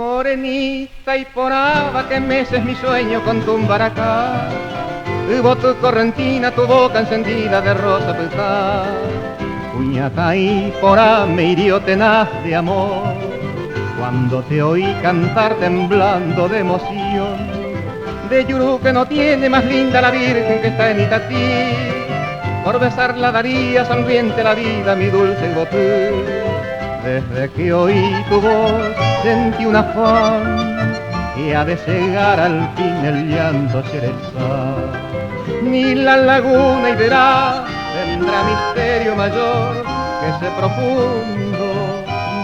Morenita iporãva que meces mi sueño con tu mbaraka. Yvoty correntina, tu boca encendida de rosa pytã. Kuñataĩ porã me hirió tenaz de amor cuando te oí cantar temblando de emoción. De yuru que no tiene más linda la Virgen que está en Itatí. Por besarla daría sonriente la vida mi dulce yvoty. Desde que oí tu voz sentí un afán que ha de cegar al fin el llanto che resa. Ni la laguna Iberá tendrá misterio mayor que ese profundo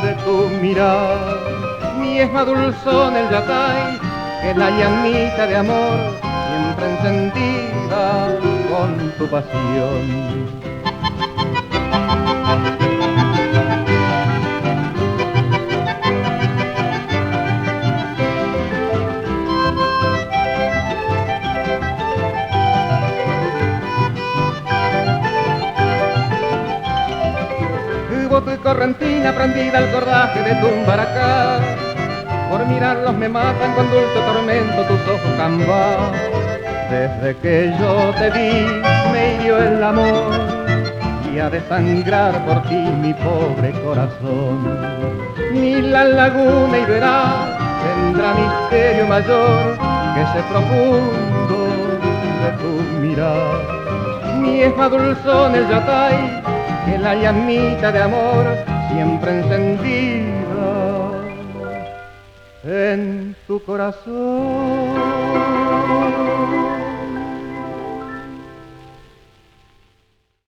de tu mirar. Ni es más dulzón el yatay que la llamita de amor siempre encendida con tu pasión. Yvoty correntina prendida al cordaje de tu mbaraka. Por mirarlos me matan con dulce tormento tus ojos kamba. Desde que yo te vi me hirió el amor y ha de sangrar por ti mi pobre corazón. Ni la laguna Iberá tendrá misterio mayor que ese profundo de tu mirar. Ni es más dulzón el yatay que la llamita de amor siempre encendida en tu corazón.